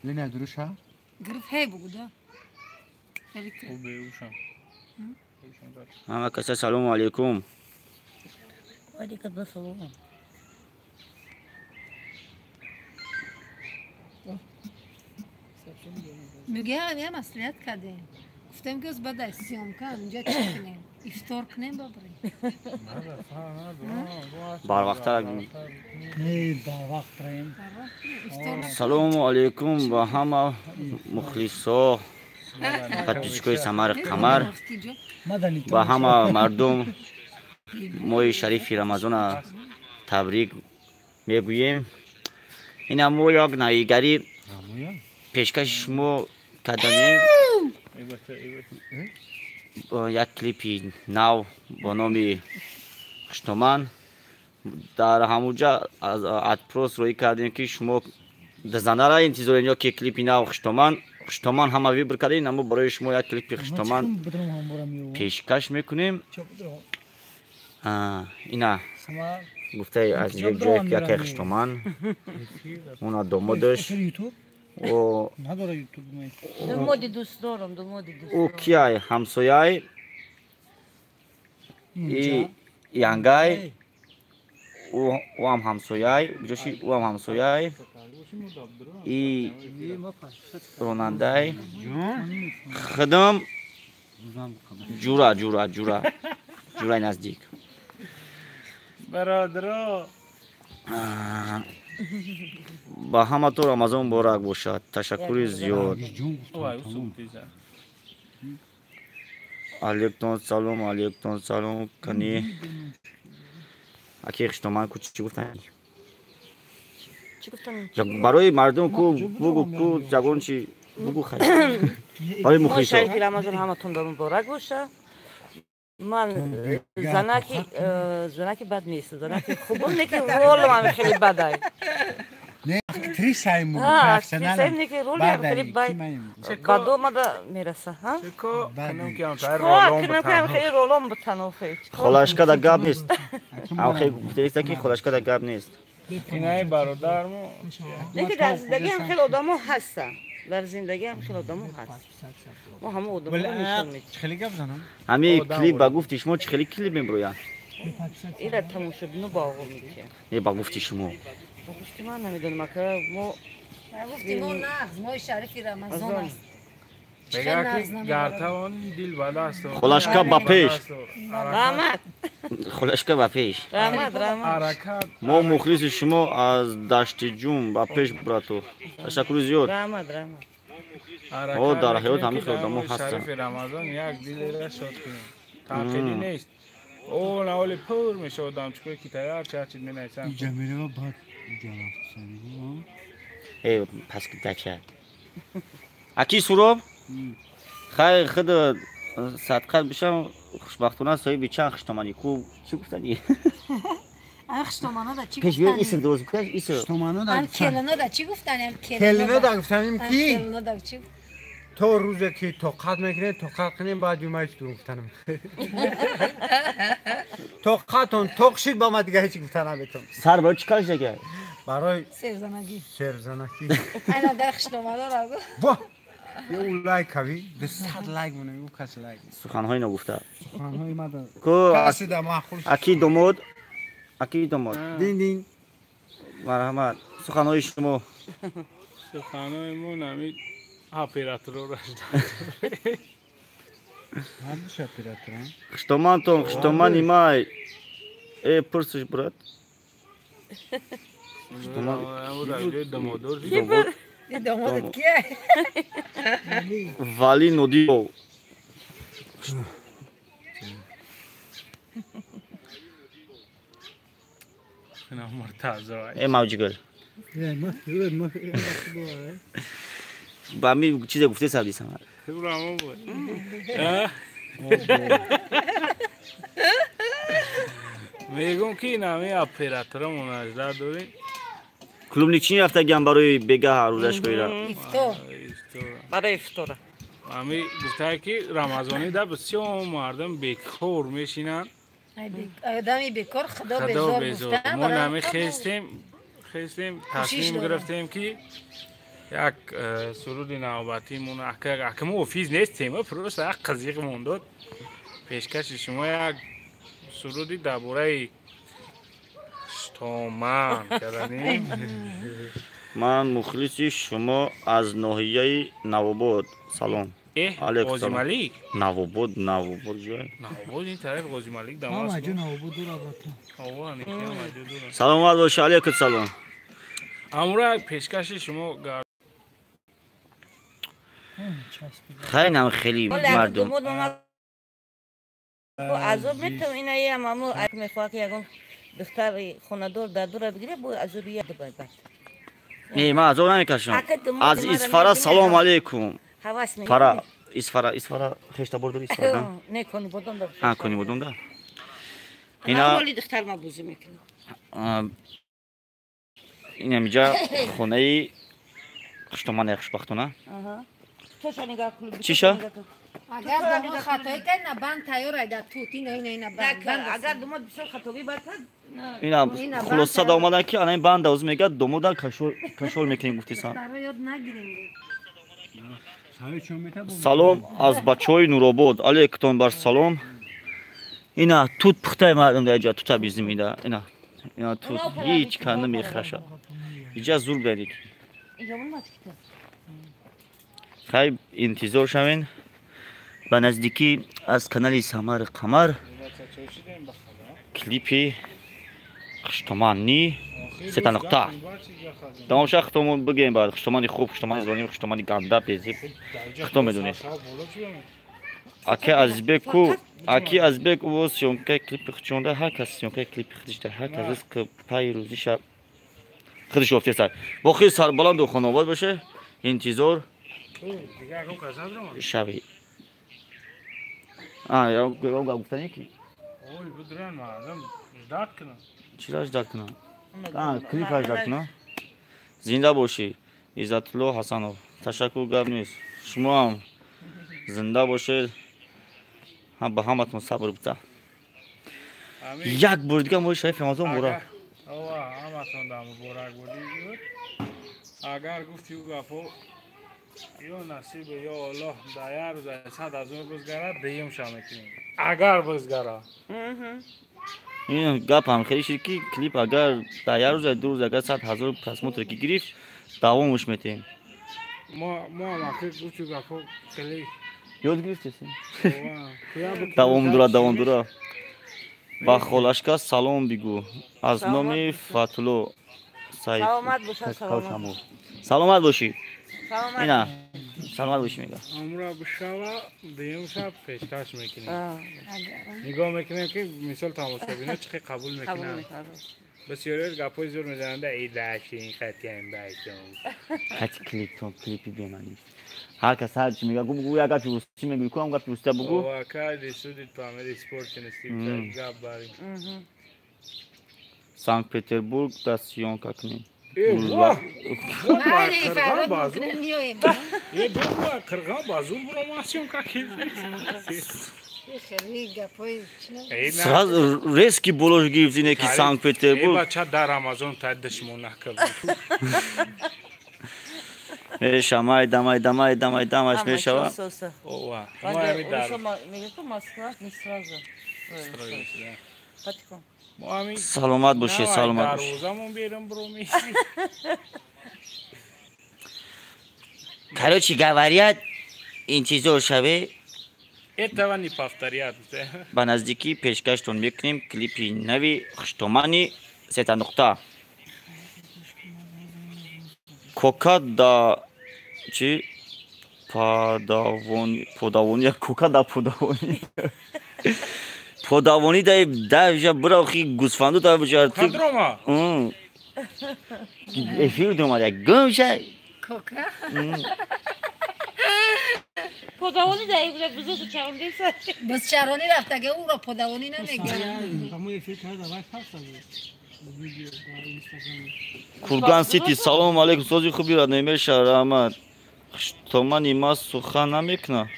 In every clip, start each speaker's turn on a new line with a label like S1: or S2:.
S1: Лена дуруша?
S2: Гриф ҳей бугуда.
S3: Ҳама каса салому алейкум.
S4: Алейкум ассалом.
S2: Мегӯям я маслиҳат кардем. Гуфтем ки баъд аз съёмка инҷа чӣ кунем? Ифтор кунем бабрем.
S3: Барвақттар.
S5: Не, барвақт раем.
S3: Салому алейкум ба ҳама мухлисо, подписчикои Самари Қамар, ба ҳама мардум моҳи шарифи Рамазона табрик мегӯем. Ина мо як навигарӣ пешкаши шумо карданем. Як клипи нав бо номи Хуштоман. Дар ҳамуҷа опрос роӣ кардем, ки шумо занара интизорем ё ки клипи нав Хуштоман. Хуштоман ҳама выбор кардем, аммо барои шумо як клипи Хуштоман пешкаш мекунем. Ина гуфтаи Азизбек Ҷоев, яке Хуштоман, уна домодаш.
S4: Домоди дӯст дорам, домоди дӯст.
S3: Ӯ кияй? Ҳамсояй и янгай, ӯам ҳамсояй, ҷоши ӯам ҳамсояй и ронандай худам ҷура ҷура ҷура ҷураи наздик.
S6: Бародаро,
S3: ба ҳаматон Рамазон муборак бошад. Ташаккури зиёд. Алейкум салом, алейкум салом. Кани аки Хуштоман ку чӣ гуфтан? Барои мардум ку бугу, ку ягон чи бугу, хайр. Барои мухлисо.
S4: Шарифи Рамазон ҳаматон муборак бошад. Ман занаки занаки бад нест, занаки хубам, не ки ролам хеле бадай.
S1: Не, актрисаи мо
S4: профессионал. Не ки ролам хеле бад. Бад омада мераса, ҳа? Кунам ки хеле ролам бутанофе.
S3: Холашка да гап нест. Ам хеле гуфтаиста ки холашка да гап нест.
S6: Инаи бародармо.
S4: Не ки дар зиндагӣ ҳам хеле одамо ҳастанд. Дар зиндагӣ ҳам хеле одамо ҳаст. Мо ҳама одамо нишон медиҳем.
S1: Хеле гап занам.
S3: Ҳами клип ба гуфти шумо чӣ хеле клип меброяд?
S4: Ира тамошобино ба оғо медиҳем.
S3: Не, ба гуфти шумо.
S4: Ба гуфти ман намедонам, ака мо
S2: ба гуфти мо нағз, моҳи шарифи Рамазон аст.
S6: Гар тавонӣ дил ба даст.
S3: Холашка ба пеш.
S4: Раҳмат.
S3: Холашка ба пеш.
S4: Раҳмат, раҳмат.
S3: Мо мухлиси шумо аз Даштиҷум, ба пеш, брату. Ташаккури зиёд.
S4: Раҳмат, раҳмат.
S3: О, дар ҳаёт ҳамин хел одамо ҳастанд.
S6: Шарифи Рамазон як дилера шод кунем. Танқидӣ нест. О, наволи пур мешавад одамчикое ки тайёр чарчид менависанд.
S1: Иҷа мерава, баъд иҷа рафтсани.
S3: Э, пас дача. Аки Суроб? Хай худ садқат бишам, хушбахтона соҳиби чанд хуштоманӣ ку чӣ гуфтанӣ?
S2: Ан хуштоманода чӣ
S3: Пеш
S2: гуфтанӣ?
S3: исм дуруст гуфташ, исм.
S1: Хуштоманода.
S2: Ан келинода чӣ гуфтанӣ?
S1: Келинода гуфтанем ки
S2: келинода чӣ?
S1: То рӯзе ки тоқат мекунем, тоқат кунем, баъд юмач дур гуфтанам. Тоқатон тоқ шид, ба ма дига ҳеҷ гуфта наметавонам.
S3: Сар барои чӣ кор шуда?
S1: Барои
S2: серзанагӣ.
S1: Серзанагӣ.
S2: Ана дар хуштоманора.
S1: Во! Ё лайк кави, 200 лайк монем, ӯ кас лайк.
S3: Суханҳои нагуфта.
S5: Суханҳои мада.
S3: Ку
S1: каси да маъқул.
S3: Аки домод, аки домод.
S1: Дин дин.
S3: Марҳамат, суханҳои шумо.
S6: Суханҳои мо нами операторро.
S1: Ҳардуш операторам.
S3: Хуштомантон, хуштомани май. Э, пурсиш, брат. Хуштоман.
S2: Домодат кия?
S3: Вали Нодиров. Э, мавҷигул. Ба ми чизе гуфте сабди Самар.
S6: Мегӯм ки нами операторамон ажда дорем.
S3: Клубникчини рафтагиам барои бегаҳ рӯзашкоира.
S2: Ифтор.
S4: Барои ифтора.
S6: Ами гуфтае ки рамазонӣ да бисёр мардум бекор мешинанд.
S2: Одами бекор худо безор гуфта.
S6: Мо нами хестем, хестем, тасмим гирифтем ки як суруди навбатимон ака мо офис нестем, просто як қазиқмон дод. Пешкаши шумо як суруди дар бораи Штоман карданем.
S3: Ман мухлиси шумо аз ноҳияи Навобод. Салом.
S6: Ғозималик?
S3: Навобод, Навобод ҷой.
S6: Навобод ин тараф Ғозималик дамас.
S3: Саломат боши, алейкум салом.
S6: Амра пешкаши шумо
S3: хайнам хеле мардум.
S4: Азоб метам инаям аммо мехоҳад ки ягон духтари хонадор дар дура бигирад, бо азоби як бад.
S3: Не, ман азоб намекашам. Аз Исфара салом алейкум. Фара, Исфара, Исфара, хешта бордор Исфара, да?
S4: Не, кони бодом да.
S3: А, кони бодом да. Ина
S4: роли духтар ма бозӣ мекунад.
S3: Ин ҳамиҷа хонаи хуштомане хушбахтона.
S4: Аҳа. Чиша нигоҳ кун.
S3: Чиша?
S2: Агар дамод хатоӣ кард, на банд тайёр айда тут, ина ина ина банд.
S4: Агар домод бисёр хатогӣ бад кард,
S3: ина хулоса да омадан ки ана ин банда оз мегӯяд домода кашол мекунем гуфтисан.
S2: Ёд нагирем.
S3: Салом аз бачаҳои Нуробод. Алейкум бар салом. Ина тут пухтаи мардум дар иҷа тута бизимида. Ина ина тут ҳеҷ кан намехраша. Иҷа зур бедик. Хай интизор шавен. Ба наздикӣ аз канали Самар Қамар клипи хуштоманни сета нуқта. Тамоша хутомон бигем баъд хуштомани хуб, хуштомани зоним, хуштомани ганда безиб. Худо медонед. Аки Азизбек ку, аки Азизбек ӯ съёмкаи клипи худшонда, ҳар кас съёмкаи клипи худишда, ҳар кас ризқи пайи рӯзиша худиш ёфтеса. Боқи сарбаланду хонобод боше, интизор шавӣ. А, я гуфтане ки?
S6: Ой, будран мардум, ждать кунам.
S3: Чира ждать кунам? А, клип ждать кунам. Зинда бошӣ, Иззатулло Ҳасанов. Ташаккур, гап нест. Шумо ҳам зинда бошед. Ба ҳаматон сабр бита. Як бор дига моҳи шарифи Рамазон муборак.
S6: Ова, ҳаматон да муборак бодӣ. Агар гуфти ӯ гапо ё насибе ё Аллоҳ дар як рӯз 100,000 бизгарад, дуюм ша мекунем. Агар бизгарад.
S3: Ин гап ҳам хеле шид ки клип агар дар як рӯз ду рӯз агар 100,000 просмотр ки гирифт, давомаш метем.
S6: Мо ҳам ахир гуфти гапо хеле
S3: ёд гирифтесем. Давом дура, давом дура. Ба холашка салом бигӯ. Аз номи Фатулло Саид.
S4: Саломат бошад, саломат.
S3: Саломат бошӣ. Ина, саломат бошӣ мега.
S6: Амра бишава, дуюм шаб пешкаш мекунем. Нигоҳ мекунем ки мисол тамошобино чӣ қадр қабул мекунанд. Бисёриҳо гапҳои зур мезананд, эй дашин хатиам байтон.
S3: Хати клиптон, клипи бемаъни. Ҳар кас ҳар чӣ мега, гу бугу як гапи русӣ мегӯй, ку ҳам гапи русия бугу.
S6: Ова, каждый судит по мере испорченности, гап бари.
S3: Санкт-Петербург да съёмка кунем. Сразу резкий болош гирифти не ки Санкт-Петербург.
S6: Бача дар Амазон та душмон накард.
S3: Меша майда майда майда майда маш мешава.
S6: Ова, мо дар.
S3: Саломат бошед, саломат бошед. Короче говоря, интизор шаве.
S6: Этого не повторят.
S3: Ба наздикӣ пешкаштон мекунем клипи нави хуштомани сета нуқта. Кока да чи падавони, подавони, кока да подавони. Подавони да да бирохи гусфанду да бижар.
S6: Кадрома.
S3: Эфир дома да гумша.
S2: Кока.
S4: Подавони да ибра бузу чарондиса.
S2: Буз чарони рафтага уро подавони намегирад.
S3: Курган Сити, салом алейкум, сози хуби рад намеша, раҳмат. Хуштомани ма сухан намекуна.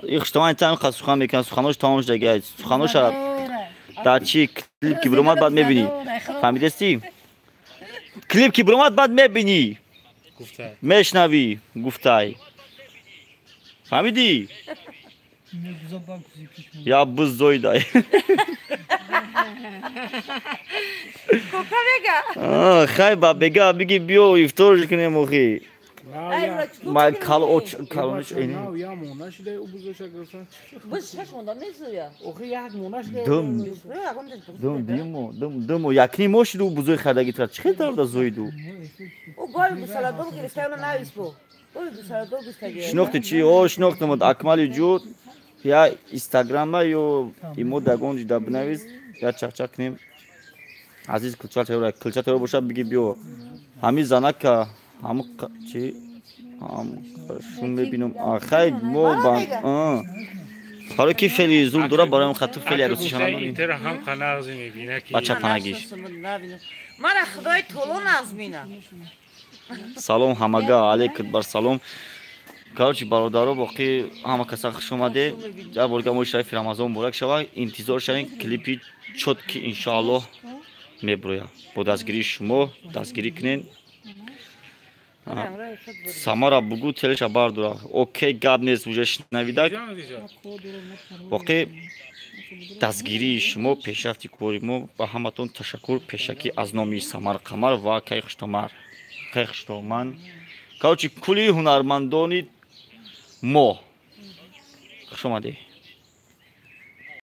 S3: И хуштомани там қа сухан мекуна, суханош тамом шуда, суханоша дар чи клип ки биромад баъд мебинӣ. Фаҳмидести? Клип ки биромад, баъд мебинӣ, мешнавӣ, гуфтай. Фаҳмидӣ? Я буз зоидай. Хай, ба бега биги, биё ифтор кунем охи. Ма кал оч калониш эни. Дум дум димо дум димо якни мошиду бузои хадаги тра чӣ хел дарда зоиду? Шинохти чи? О, шинохтам, Акмали ҷуд. Я Инстаграма ё имо дагон ҷида бинавис, я чақчақ кунем. Азиз кулча тайёр, кулча тайёр бошад, биги биё. Ҳами занака ҳам чи ҳам шун мебинам. Хай, мо ба барои ки фели зур дора, барои хату фели арӯсишана. Бача панагиш.
S4: Мара Худои толо нағз бина.
S3: Салом ҳамага, алейкум бар салом. Короче, бародаро, боқӣ ҳама каса хуш омаде. Як борга моҳи шарифи Рамазон муборак шава. Интизор шавем клипи чотки, иншоаллоҳ меброяд. Бо дастгирии шумо дастгирӣ кунед. Самара бугу телеша бардора. Окей, гап нест, уже шунавидак. Боқӣ дастгирии шумо пешрафти кори мо. Ба ҳаматон ташаккур пешакӣ аз номи Самар Қамар ва Кай Хуштомар. Кай Хуштоман. Короче, кулли ҳунармандони мо. Хуш омадед.